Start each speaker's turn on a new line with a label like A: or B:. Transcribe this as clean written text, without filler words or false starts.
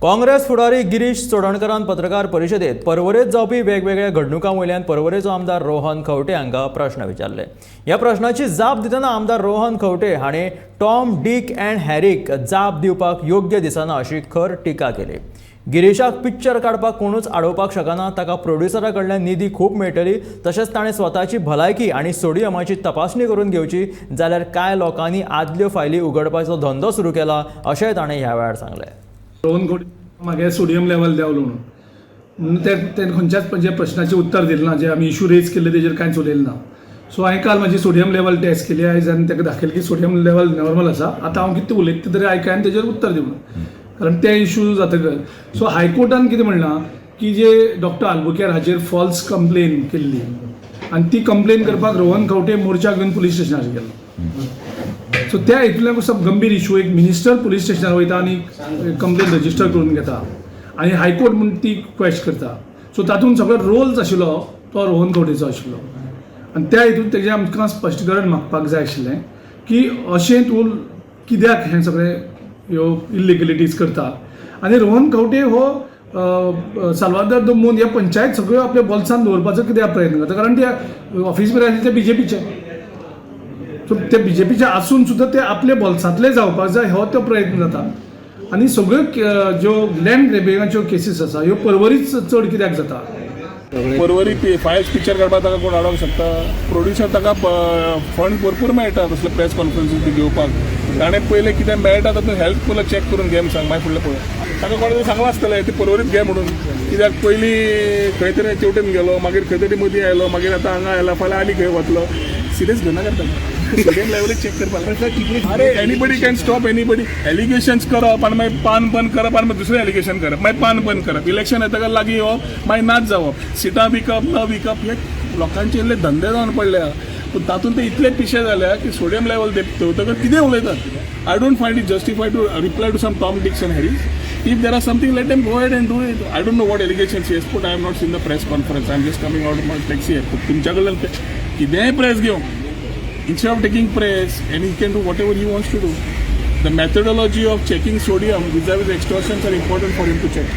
A: काँग्रेस फुडारी गिरीश चोडणकरान पत्रकार परिशदेत परवरेत जावपी वेगवेगळ्या घडणुकां वयल्यान परवरेचो आमदार रोहन खंवटे हांकां प्रश्न विचारले. ह्या प्रश्नाची जाप दितना आमदार रोहन खंवटे हाणें टॉम, डीक अँड हॅरीक जाप दिवपाक योग्य दिसना अशी खर टिका केली. गिरीशाक पिक्चर काडपाक कोणूच आडोवपाक शकना. ताका प्रोड्युसरा कडल्यान निधी खूब मेळटली. तशेंच ताणें स्वताची भलायकी आनी सोडियमाची तपासणी करून घेवची. जाल्यार कांय लोकांनी आदल्यो फायली उगडपाचो धंदो सुरू केला, अशेंय ताणें ह्या वेळार सांगलें.
B: रोहन खंवटे मागे सोडियम लेवल देंवलो म्हणून म्हणून ते तेणें खंयच्याच जे प्रश्नाचें उत्तर दिलें ना. जे आमी इशू रेज केल्ले तेजेर कांयच उलयलें ना. सो हांवें काल म्हाजी सोडियम लेवल टेस्ट केली आयज आनी ताका दाखयलें की सोडियम लेवल नॉर्मल आसा. आतां हांव कितें उलयता तें तरी आयकाय आनी तेजेर उत्तर दी म्हणून, कारण ते इशू जातकच. सो हायकोर्टान कितें म्हणलां की जे डॉक्टर आल्बुकेर हाचेर फॉल्स कंप्लेन केल्ली आनी ती कंप्लेन करपाक रोहन खंवटे मोर्चा घेवन पुलीस स्टेशनार गेलो. सो त्या हितूंतल्यान कसो गंभीर इशू, एक मिनिस्टर पुलीस स्टेशनार वयता आनी कंप्लेन रजिस्टर करून घेता आनी हायकोर्ट म्हूण ती क्वेश करता. सो तातूंत सगळो रोल्स आशिल्लो तो रोहन खंवटेचो आशिल्लो आनी त्या हितून तेजें आमकां स्पश्टीकरण मागपाक जाय आशिल्लें की अशें तूं कित्याक हें सगळें ह्यो इलिगलिटीज करता आनी रोहन खंवटे हो साल्वादर the मून ह्या पंचायत सगळ्यो आपल्या बोल्सान दवरपाचो कित्याक प्रयत्न करता? कारण ते ऑफिस आशिल्ले ते बीजेपीचे. सो ते बीजेपीचे आसून सुद्दां ते आपल्या बोल्सांतले जावपाक जाय हो तो प्रयत्न जाता. आनी सगळ्यो ज्यो लँड ग्रेबिंगाच्यो केसीस आसा, ह्यो परवरीच चड कित्याक जाता?
C: परवरी फायल्स पिक्चर काडपाक ताका कोण आडोवंक शकता? प्रोड्युसर ताका फंड भरपूर मेळटा तसले प्रेस कॉन्फरन्सीस बी घेवपाक. ताणें पयलें कितें मेळटा तातूंत हेल्थ पयलो चॅक करून घे म्हूण सांग. मागीर फुडलें पळय. ताका कोणें तरी सांगलां आसतलें ती परवरीत घे म्हणून. कित्याक पयलीं खंय तरी तेवटेन गेलो, मागीर खंय तरी मदीं आयलो, मागीर आतां हांगा आयला, फाल्यां आनी खंय वतलो. सिरियस घेवनाका ताका. सोडियम लेवलूच चॅक करपाक. अरे, anybody can stop anybody. Allegations करप आनी मागीर पान बंद करप आनी मागीर दुसरें एलिगेशन करप, मागीर पान बंद करप, इलेक्शन येतकर लागीं येवप, मागीर नाच जावप, सिटां विकप न विकप, हे लोकांचे इल्ले धंदे जावन पडल्या. पूण तातूंत ते इतले पिशे जाल्या की सोडियम लेवल देंवतकर कितें उलयतात. I don't find it justify to reply to some Tom, Dicks and Harrys. If there are something, let them go ahead and do it. I don't know what allegations he has put. I have not seen the press conference. I am just coming out my taxi. तुमच्या कडल्यान कितेंय press घेवं, instead of taking press, and he can do whatever he wants to do. The methodology of checking sodium vis-a-vis extortions are important for him to check.